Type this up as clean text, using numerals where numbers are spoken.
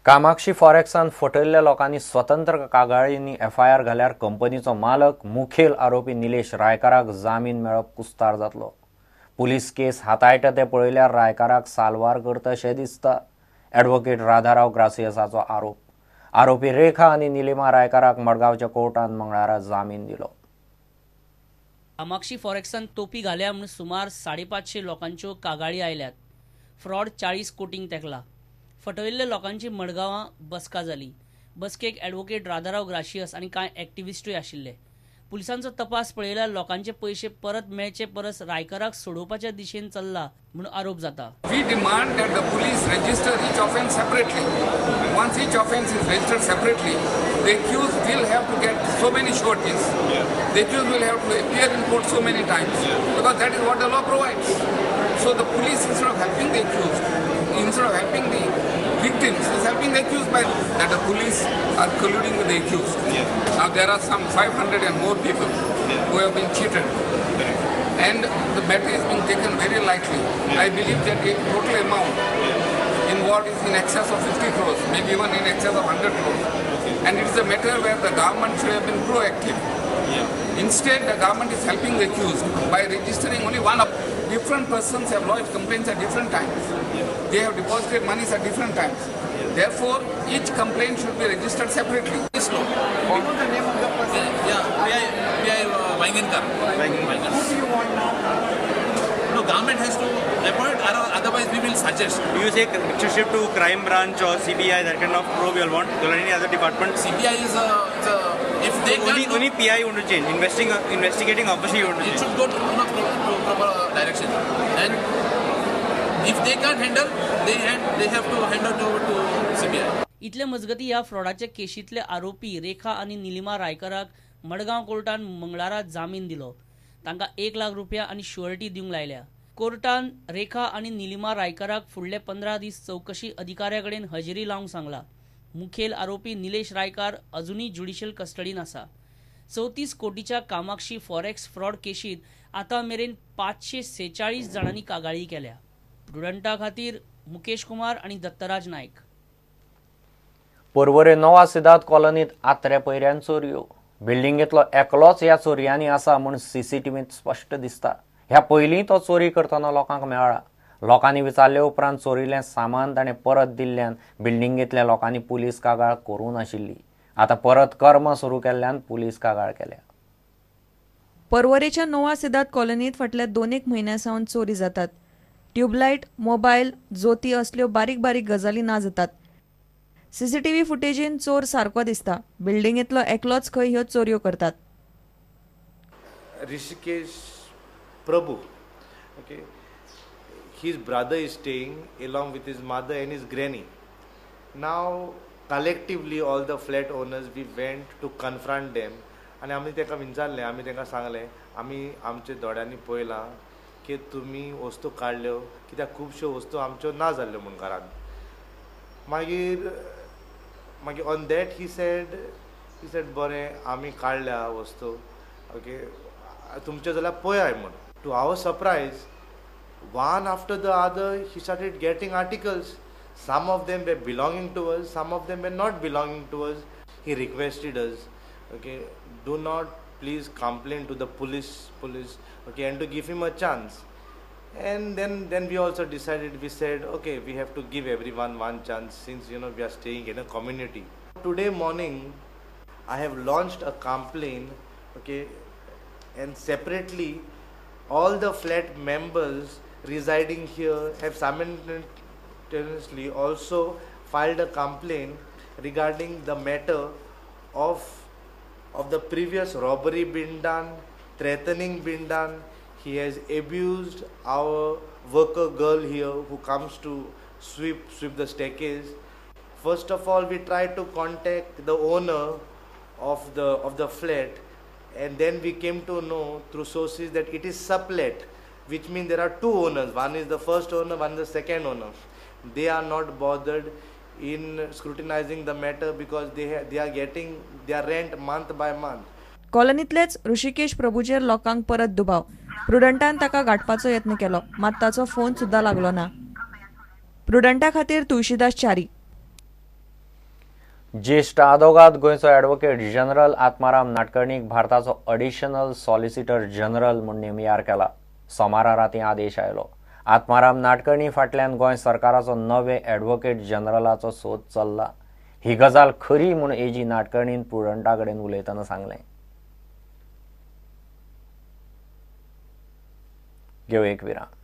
कामाक्षी फॉरेक्सान फटयल्ल्या लोकांनी स्वतंत्र कागाळींनी एफआयआर घाल्यार कंपनीचो मालक मुखेल आरोपी निलेश रायकाराक जामीन मेळप कुस्तार जातलो. पुलीस केस हाताळटा ते पळयल्यार रायकाराक साल्वार करता अशें दिसता. ॲडव्होकेट राधाराव ग्रासियसाचो आरोप. आरोपी रेखा आनी निलिमा रायकाराक मडगांवच्या कोर्टान मंगळारा जामीन दिलो. कामाक्षी फॉरेक्सान तोपी घाल्या म्हूण सुमार 550 लोकांच्यो कागाळी आयल्यात. फ्रॉड 40 कोटींक तेंकला. फटयल्ल्या लोकांची मडगांवां बसका जाली. बसकेक ॲडव्होकेट राधाराव ग्राशियस आनी कांय एक्टिविस्टूय आशिल्ले. पुलिसांचो तपास पळयल्यार लोकांचे पयशे परत मेळचे परस रायकाराक सोडोवपाच्या दिशेन चल्ला म्हूण आरोप जाता. We demand that the police register each offence separately. Once each offence is registered separately, the accused will have to get so many sureties. The accused will have to appear in court so many times, because that is what the law provides. So the police, instead of helping the accused, instead of helping the victims, is helping the accused by that the police are colluding with the accused. Now there are some 500 and more people who have been cheated, and the matter is being taken very lightly. I believe that the total amount involved is in excess of 50 crores, maybe even in excess of 100 crores. And it is a matter where the government should have been proactive. Instead, the government is helping the accused by registering only one of different persons have lodged complaints at different times. They have deposited monies at different times. Therefore, each complaint should be registered separately. You know the name of the person? Yeah, P.I. Vaingankar. Who do you want now? No, government has to appoint, or otherwise we will suggest. Do you say shift to crime branch or CBI, that kind of probe you all want? Or any other department? CBI is a if they only PI you want to change. Investigating officer you want to change. It should go to proper direction. And if they can't handle, they have to hand it over to CBI. इतले मजगती ह्या फ्रॉडाचे केशींतले आरोपी रेखा आनी निलिमा रायकाराक मडगांव कोर्टान मंगळारा जामीन दिलो. तांकां 1 लाख रुपया आनी शुअरिटी दिवंक लायल्या. कोर्टान रेखा आनी निलिमा रायकाराक फुडले 15 दीस चवकशी अधिकाऱ्या कडेन हजेरी लावंक सांगला. मुखेल आरोपी निलेश रायकार अजुनूय ज्युडिशियल कस्टडीन आसा. 34 कोटीच्या कामाक्षी फॉरेक्स फ्रॉड केशींत आतां मेरेन 546 जाणांनी कागाळी केल्या. प्रुडंटा खातीर मुकेश कुमार आनी दत्तराज नायक. पर्वरे नोवा सिदाद कॉलनीत आत्र्या पयऱ्यान चोरयो. बिल्डिंगेंतलो एकलोच ह्या चोरयांनी आसा म्हूण सीसीटीव्हींत स्पश्ट दिसता. ह्या पयलीं तो चोरी करतना लोकांक मेळ्ळा. लोकांनी विचारले उपरांत चोरिल्लें सामान ताणें परत दिल्ल्यान बिल्डिंगेंतल्या लोकांनी पुलीस कागाळ करूं नाशिल्ली. आतां परत कर्म सुरू केल्ल्यान पुलीस कागाळ केल्या. पर्वरेच्या नोवा सिदाद कॉलनीत फाटल्या 2-1 म्हयन्यां सावन चोरी जातात. ट्यूबलायट, मोबायल, जोती असल्यो बारीक बारीक गजाली ना जातात. सीसीटीव्ही फुटेजीन चोर सारको दिसता. बिल्डिंगेंतलो एकलोच खंय ह्यो चोरयो करतात. Rishikesh Prabhu, okay, his brother is staying along with his mother and his granny. Now collectively all the flat owners we went to confront them आनी आमी तांकां विचारलें, आमी तांकां सांगलें आमी आमच्या दोळ्यांनी पळयलां की तुमी वस्तू काडल्यो कित्याक खुबश्यो वस्तू आमच्यो ना जाल्ल्यो म्हूण घरान. मागीर मागीर on that he said बरें आमी काडल्या वस्तू, ओके, तुमच्यो जाल्यार पळयाय म्हूण. To our surprise, one after the other he started getting articles. Some of them were belonging to us, some of them were not belonging to us. He requested us, okay, do not please complain to the police, okay, and to give him a chance. And then we also decided, we said, okay, we have to give everyone one chance since, you know, we are staying in a community. Today morning, I have launched a complaint, okay, and separately, all the flat members residing here have simultaneously also filed a complaint regarding the matter of the previous robbery been done, threatening been done. He has abused our worker girl here who comes to sweep the staircase. First of all, we tried to contact the owner of the flat, and then we came to know through sources that it is sublet, which means there are two owners. One is the first owner, one is the second owner. They are not bothered in scrutinizing the matter because they are getting their rent month by month. कॉलनीतलेच Rishikesh प्रभूचेर लोकांक परत दुबाव. प्रुडंटान ताका गाठपाचो यत्न केलो, मात ताचो phone सुद्दां लागलो ना. प्रुडंटा खातीर तुळशीदास च्यारी. ज्येश्ठ आदोगाद गोंयचो ॲडव्होकेट जनरल आत्माराम नाडकर्णीक भारताचो अडिशनल सॉलिसिटर जनरल म्हूण नेमियार केला. सोमारा रातीं आदेश आयलो. आत्माराम नाडकर्णी फाटल्यान गोंय सरकाराचो नवे ॲडव्होकेट जनरलाचो सोद चल्ला. ही गजाल खरी म्हूण एजी नाडकर्णीन प्रुडंटा कडेन उलयतना सांगलें. घेवं एक विराम.